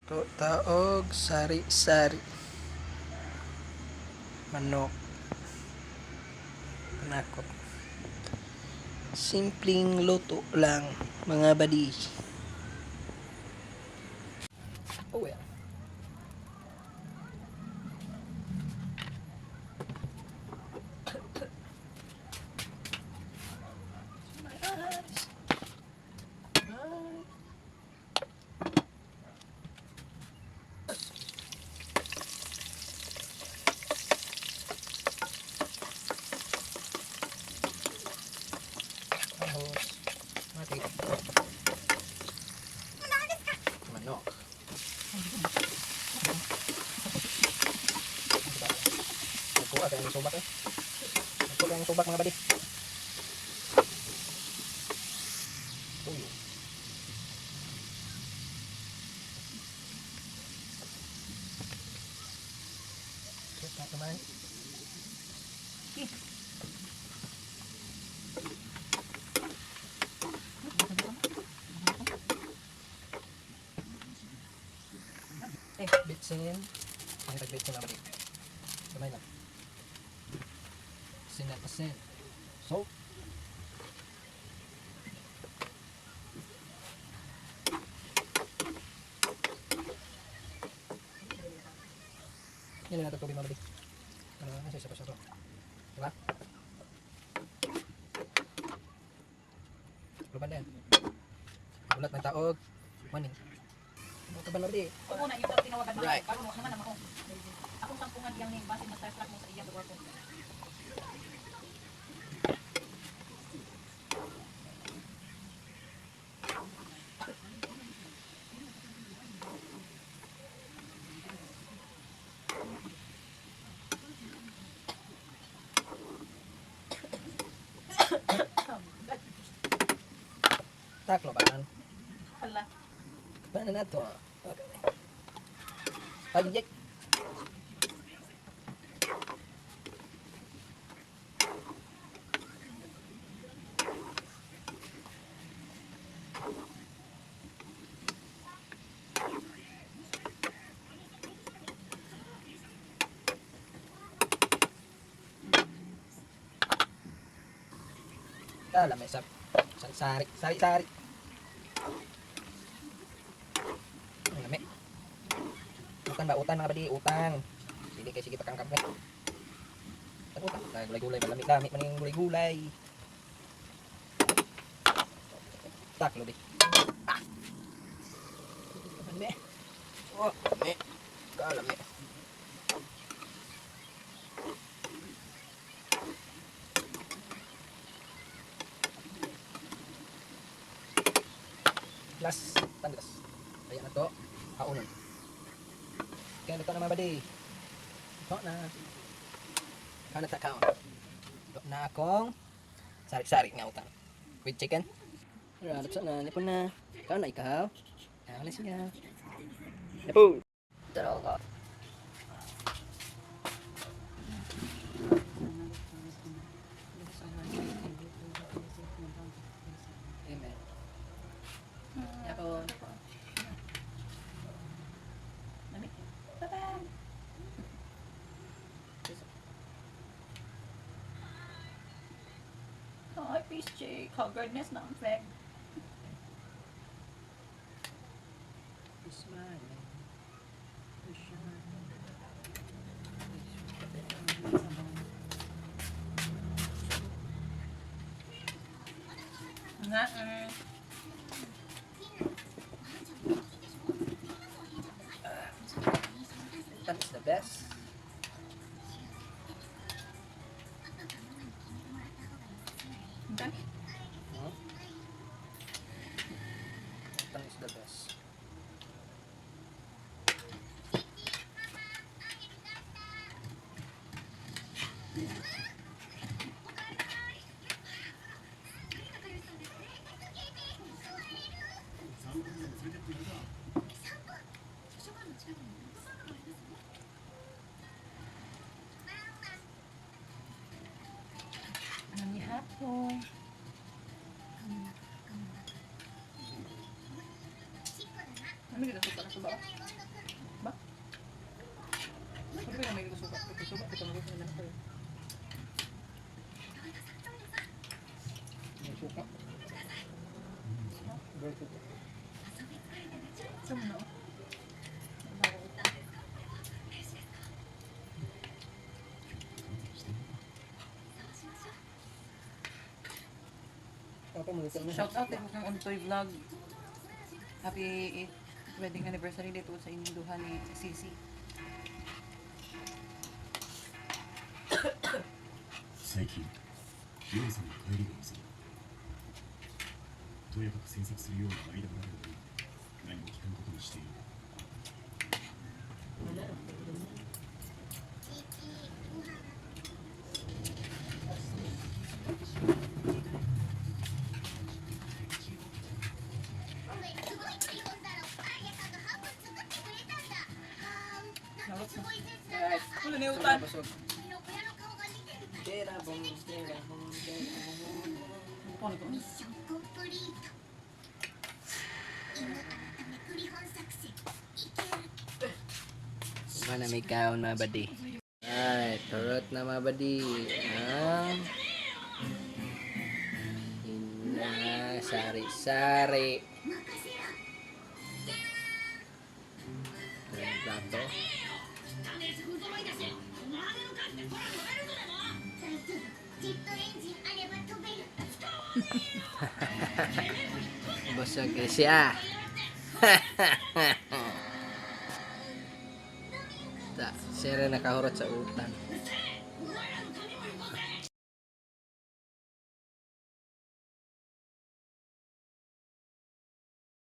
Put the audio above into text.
Taog sari-sari. Manok. Panakot. Simpleng luto lang, mga buddy. Oh yeah. My eyes. Bye. Tapos, mati. Manok. Diba? Nagkuha kayo ng subak eh. Nagkuha kayo ng subak, mga buddy. Tuyo. Suka naman. Eh. Bitsin. Ang tag-bitsin, mga buddy. Kamay lang. Asin na asin. Salt. Yan na natin tubig, mga buddy. Ano na siya siya to. Diba? Luban na yan. Ulat ng taog. Maning. Ano ka ba, Lordi? Oo na, yung tinawagan mo. Right. Karon naman naman ako. Akong sampungan iyang name, basin ma-starstruck mo sa iyang lugar ko. Tacloban. Hala. Paano na to? Okay. Pag-eject. Kala may sari, sari, sari. Ang lami. Utang ba? Utang, mga buddy, utang. Sige kay sige pakangkap eh. Utang, utang. Ay, gulay-gulay, malamig lami man yung gulay-gulay. Taklo di. Ah. Lami. Oh, lami. Kalami. Plus, tanggas. Kaya na to, kaunon. Kaya ito na, mga buddy. Ito na. Kaon na ta kaon. Ito na akong sari-sari nga utang. With chicken. Alright, na. Nipon na. Kaon na ikaw. Kaon na siya. Nipo! Droga. Amen. Yapon. Lamig. Bye-bye. Ay, peace, Jake. Haggardness na ang flag. Nga, eh. That's the best. Okay. Hmm? Utang is the best. Ano ni hapon? Ano yung suka na suba? Ba? Ano ba yung may suka? Suba, ito mag-gusto na ko. May suka. Very suka. Sa mo na, oh. Papa, maluto na. Shout out kay kang Ontoy Vlog. Happy 8th wedding anniversary dito sa inyong duha ni Sisi. 最近ヨネさんの帰りが遅い。とやかく詮索するような間柄ではない。何も聞かぬことにしている。 Alright. Wala na utan. Busog. Tera, bong, tera, bong, tera, bong. Ano to? ミッションコンプリート。犬改めクリホン作戦いける。 Iba na may kaon, mga badi. Alright, turot na, mga badi. Ang hina, sari-sari. 任せろ。 Ito yung plato. 大丈夫、ジェットエンジンあれば飛べる。 Busog na siya. Ta, siya rin nakahurot sa utan.